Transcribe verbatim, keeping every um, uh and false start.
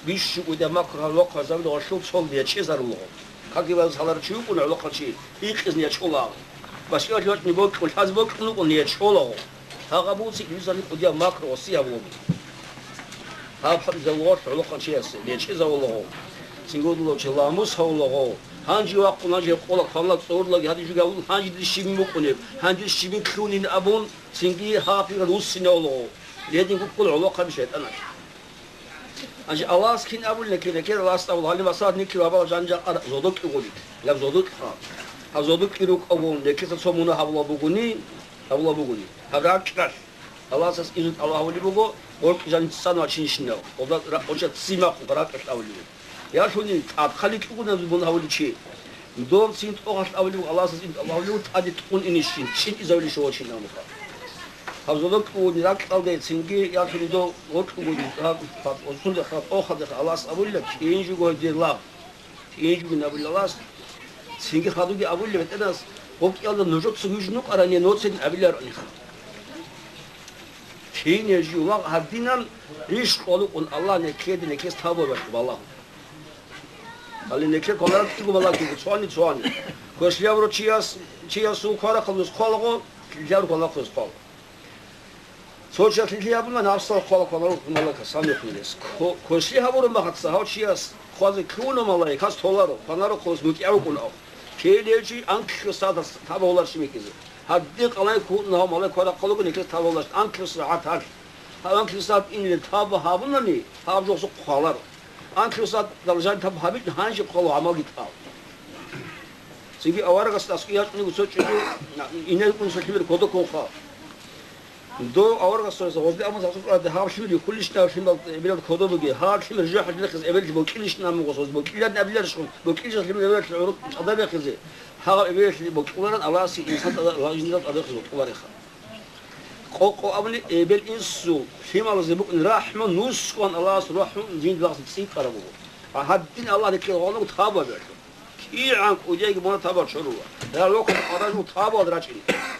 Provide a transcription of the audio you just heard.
Бищун кӀудияб макру гьабулеб гьалъул цолъ ячӀезарулаго. Как гьеб гьалар чи вукӀун гӀолохъанчи, гьикъизни ячӀолаго. Бащалъ вачӀни бокьун, лъазе бокьун вукӀун ячӀолаго. Гьагъаб буци инсанил кӀудияб макру гьесие гьабулаго. Гьаб хӀалбизабулаго гӀолохъанчиясе, ячӀезавулаго. Цинги гьудулав чи ламус гьавулаго. Гьанже вахъун, гьанже къола кванла цӀорлаги гьадин жуги гьавул, гьанже дир щибин букӀунеб, гьанже дир щибин лъунин абун, цинги гьаб пирал руссинавулаго. Гьедин гуккула гӀолохъаби шайтӀаналъ. Гьанже Аллагьас кин абулеб, нилъер, нилъер Аллагьас абула, гьале, масала, нилъер бабал жанжакъа зодокьугулин, я зодокьха. Гьаб зодокьи рукӀаго, нилъеца цо мунагь гьабула бугони, гьабула бугони. Гьаб ракьалъ Аллагьас изну тӀалаб гьабулеб буго, гъоркь жаница цӀанва чинщинав, гъоба ра-, гъоча ццин махъун ракьалъ абулеб буго. Ялъуни тӀадхъали кьугунаб мунагь гьавулев чи. Дов цин тӀохалъ абулев, Аллагьас ин абулев, тӀаде тӀун инищин, чӀин изавулищ вачинавмуха. Гьаб зодокь угони ракьалде цинги, ялъуни дов гъоркь угони, гьаб, гьаб, гьаб, гьаб, тӀохалдеха Аллагьас абулила, кин жуго гьедин лагъ, кин жугин абулила Аллагьас. Цинги хадуги абулила БетӀергьанас, гъоб кӀиялда нужеца гьуж нукъарани, ноцин абиларониха. Кине жив лагъ гьардинан, иш къолукъун Аллагь некеде некес тавбу бахъ балагьун. Гьале неке квалараб кӀиго малаикги цоани-цоани. Квешлъи гьабурав чияс, чиясул кварахъалдус хъвалаго, лъилъи гьабурав кванахъалдус хъвала. Цо чияс лъилъи гьабуна, напсал хъвала кванарухъ малаика, сам мехунилес. Кво-, квешлъи гьабураб махаца гьав чияс хъвазе ккуна малаикас толаро, кванарухъалдус мутӀигӀав вукӀуна ав. Кел гьев чи анкьго сагӀатас таба гьолар щиб мекизе. Гьадин къалай ккун гьав малаик кварахъалаго некес таба гьолар анкьго сагӀат гьалъ. Гьав анкьго сагӀат инлъи таба гьабунани, гьаб жо гьесухъ хъваларо. Анкьго сагӀат даражаялъ таб гьабичӀо, гьанже хъвала гӀамалги тӀал. Цинги аварагасда аскӀов ячӀунего цо чӀужу инел кӀун цо лъимер кодоб ккун хъвала. Дов аварагасда гъозде амаз гьасукьа гьаб лъимер йихьулищ, гьаб лъимал эбелалда кодоб бугеб, гьаб лъимер жо хӀалбихъизе эбелалъе бокьилищ, амма гъос гъоз бокьилан абиларищ, бокьилищ лъимер эбелалъе гӀурухъ тӀадаб бехизе, гьаб эбелалъе бокьуларан Аллагьасе инсан тӀада-, жиндирал тӀадаб бехизе бокьуларищха. Къо-къо абуни, эбел-инсул лъималазе букӀин рахӀму, нусгъан Аллагьас рахӀму жиндир лагъзин цӀикӀкӀараб буго. Гьадин Аллагь рекъел гъолъун таба бегьлъун. КигӀан кӀудияйги муна таба чорула. Я локал къаражул табал рачӀин.